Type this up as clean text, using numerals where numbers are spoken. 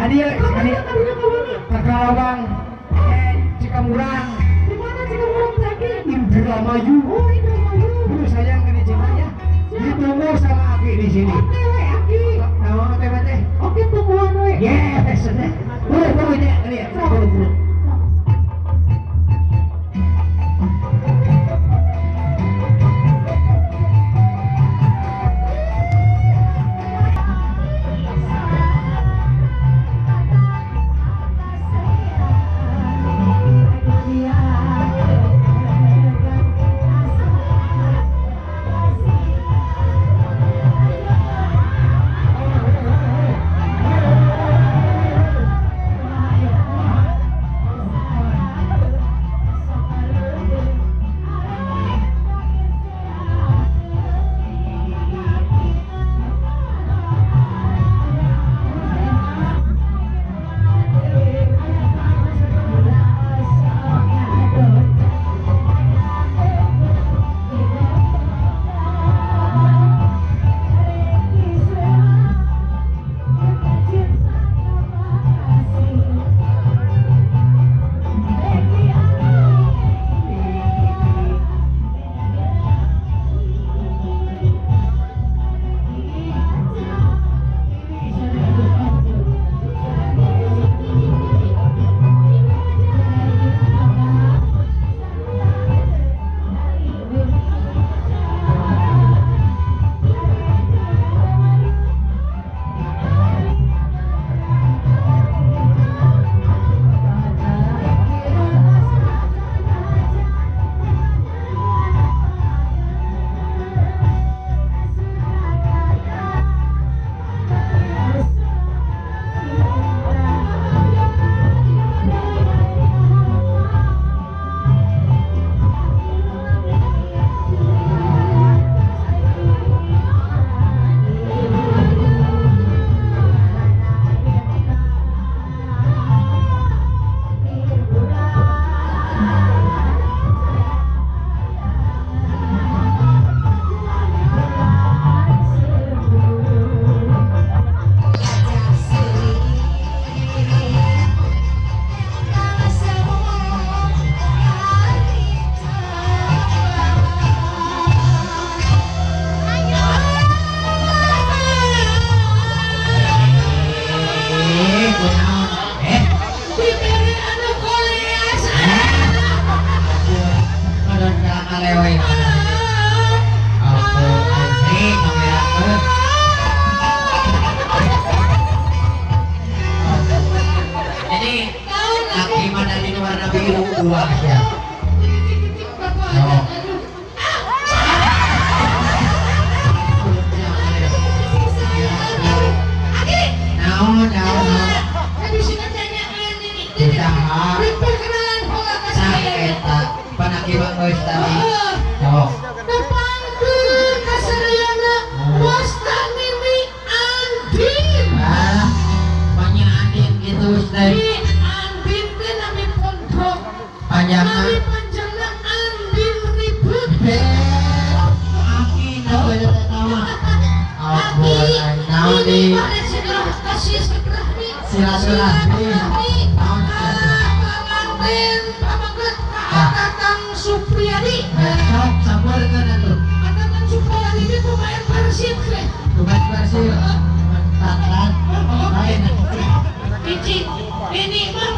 Hadiah, hadiah. Ke Karawang, eh, Cikamurang. Di mana Cikamurang teh, Aki? Indramayu. Oh, Indramayu. Buru sayang kene cinta ya. Ditunggu sama Aki di sini. Oke we, Aki. Naon teh teh? Oke, tungguan we. Yes, buru buru ini, ini ya. Buru buru. Eh, kunaon? Eh, aduh, ngalewe. Ampun, ini kamera. Jadi, aki mana di warna biru dua ya. Oh. Naon, naon, naon. Usaha. Nah, eta panaki bang geus tadi. Sok. Ah, banyak Andin gitu, Ustaz. Panjangna. Aki na beda tawa. Ampun, naon di silaturahmi. Naon Supriyadi. Sok sampeurkeun atuh. Tatang Supriyadi ini pemain Persib teh. Pemain Persib. Tantan. Lain. Ini mah